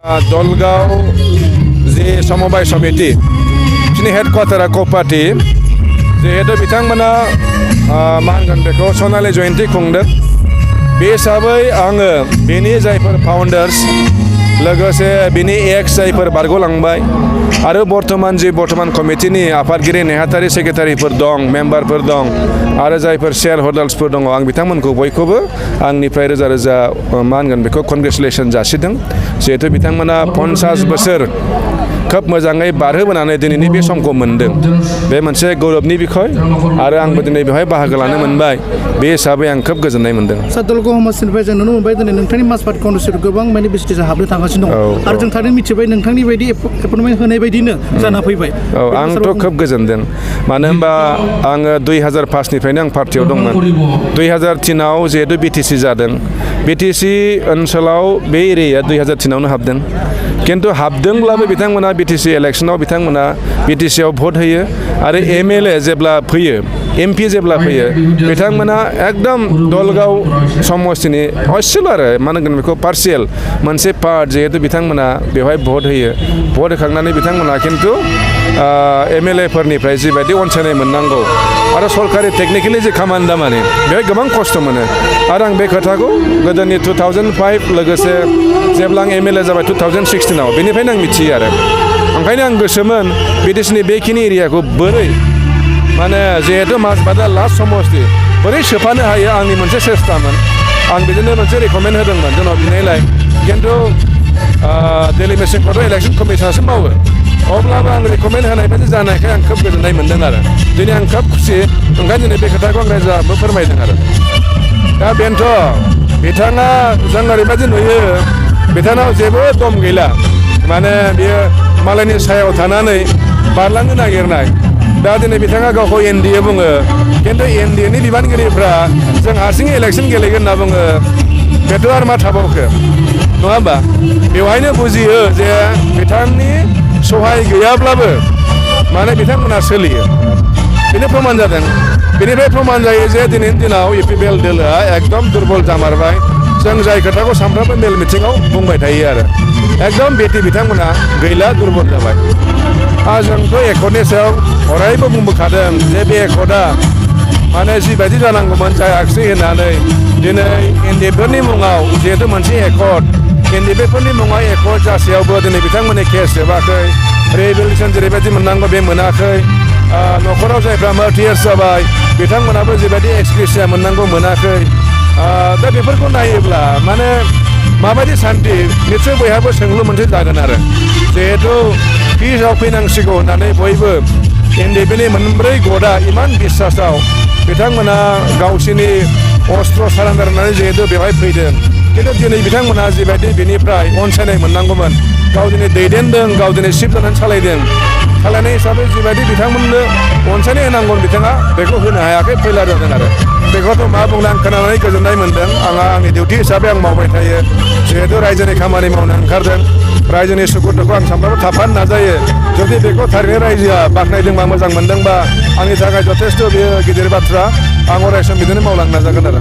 दलगाव जे समबाय समिति बिसोरनि हेडक्वार्टारा कौपाटी जिहेतु बिथांमोना मा होनगोन बेखौ सनालि जयन्ती खुंदों बे हिसाबै आङो बेनि जायफोर फाउन्डार्स लोगोसे बिनि एक्स जायफोर बारग'लांबाय आरो बर्तमान कमिटिनि आफादगिरि नेहाथारि सेक्रेटारिफोर दं मेम्बारफोर दं आरो जायफोर शेयार हल्डार्सफोर दङ आं बिथांमोनखौ बयखौबो आंनिफ्राय रोजा रोजा मा होनगोन बेखौ कनग्रेचुलेसन जासिदों जिहेतु बिथांमोना 50 बोसोर खोब मोजाङै बारहोबोनानै दिनैनि बे समखौ मोन्दों बे मोनसे गौरबनि बिखय आरो आंबो दिनै बेवहाय बाहागो लानो मोनबाय बे हिसाबै आं खोब गोजोननाय मोन्दों। दलगाव समाजनिफ्राय जों नुनो मोनबाय दिनै नोंथांनि माजबात काउन्सिल गोबां माने बिस्टिजा हाबनो थांगासिनो दं आरो जों थारैनो मिथिबाय नोंथांनि बायदि एपइन्टमेन्ट होनाय बायदिनो जाना फैबाय। आंथ' खोब गोजोनदों मानो होनबा आङो 2005निफ्रायनो आं पार्टियाव दंमोन 2003आव जिहेतु बिटिसि जादों बिटिसि ओनसोलाव बे एरियाया 2003आवनो हाबदों किन्तु हाबदोंब्लाबो बिथांमोना बिटिसि इलेक्सनाव बिथांमोना बिटिसिआव भट होयो आरो एमएलए जेब्ला फैयो एमपि जेब्ला फैयो बिथांमोना एकदम दलगाव समस्तिनि असेल आरो मा होनगोन बेखौ पार्सियेल मोनसे पार्ट जिहेतु बिथांमोना बेवहाय भट होयो भट होखांनानै बिथांमोना खिन्थु एमएलएफोरनिफ्राय जिबायदि अनसायनाय मोननांगौ आरो सरकारि टेकनिकेलि जे खामानि दामानि बेवहाय गोबां खस्थ' मोनो आरो आं बे खोथाखौ गोदोनि 2005 लोगोसे जेब्ला आं एमएलए जाबाय 2016आव बेनिफ्रायनो आं मिथियो आरो ओंखायनो आं गोसोमोन बिटिसिनि बेखिनि एरियाखौ बोरै माने जिहेतु माजबातआ लास्ट समस्ति बोरै सोफानो हायो आंनि मोनसे सेस्टामोन आं बिदिनो मोनसे रेकमेन्ड होदोंमोन जोंनाव बिनायलाय खिन्थु दिल्ली मेसें कर्टआव इलेक्सन कमिसनासो मावो अब्लाबो आं रेकमेन्ड होनाय बायदि जानायखाय आं खोब गोजोननाय मोन्दों आरो दिनै आं खोब खुसि ओंखायनो दिनै बे खोथाखौ आं रायजोआबो फोरमायदों आरो दा बेनोथ' बिथाङा जों ओरैबायदि नुयो बिथांनाव जेबो दम गैला माने बियो मालायनि सायाव थानानै बारलांनो नागिरनाय दा दिनै बिथाङा गावखौ एनडिए बुङो खिन्थु एनडिएनि बिबानगिरिफ्रा जों हारसिङै इलेक्सन गेलेगोन होनना बुङो बेथ' आरो मा थाबावखो नङा होमबा बेवहायनो बुजियो जे बिथांनि सहाय गैयाब्लाबो माने बिथांमोना सोलियो बेनो प्रमान जादों बेनिफ्राय प्रमान जायो जे दिनैनि दिनाव इउपिपिएल दोलोआ एकदम दुरबल जामारबाय जों जाय खोथाखौ सानफ्रोमबो मेल मिथिङाव बुंबाय थायो आरो एकदम बेटि बिथांमोना गैला दुरबल जाबाय जोंथ' एकर्डनि सायाव अरायबो बुंबोखादों जे बे एकर्डआ माने जिबायदि जानांगौमोन जायाखिसै होननानै दिनै एनडिएफोरनि मुङाव जिहेतु मोनसे एकर्ड एनडिएफोरनि मुङाव एकर्ड जासेयावबो दिनै बिथांमोननि केस जोबाखै रिहेबिलिटेसन जेरैबायदि मोननांगौ बे मोनाखै न'खराव जायफ्रा मार्टियार्स जाबाय बिथांमोनाबो जिबायदि एक्सग्रेसिया मोननांगौ मोनाखै दा बेफोरखौ नायोब्ला माने माबायदि सान्थि निस्सय बयहाबो सोंलु मोनसे जागोन आरो जिहेतु पिसआव फैनांसिगौ होननानै बयबो एनडिएफनि मोनब्रै गटआ इमान बिसासाव बिथांमोना गावसोरनि अस्त्र सारेन्डार होननानै जिहेतु बेवहाय फैदों खिन्थु दिनै बिथांमोना जिबायदि बेनिफ्राय अनसायनाय मोननांगौमोन गाव दिनै दैदेनदों गाव दिनै सिफ जानानै सालायदों सालायनाय हिसाबै जिबायदि बिथांमोननो अनसायनाय होनांगौ बिथाङा बेखौ होनो हायाखै फैला जादों आरो बेखौथ' मा बुंनो आं खोनानानै गोजोननाय मोन्दों आंनि डिउटि हिसाबै आं मावबाय थायो जिहेतु रायजोनि खामानि मावनो ओंखारदों रायजोनि सुखु दुखु आं सानफ्रोमबो थाफानो नाजायो जुदि बेखौ थारैनो रायजोआ बाख्नायदोंबा मोजां मोनदोंबा आंनि थाखाय जथेस्थ' बेयो गिदिर बाथ्रा आं अरायसम बिदिनो मावलांनो नाजागोन आरो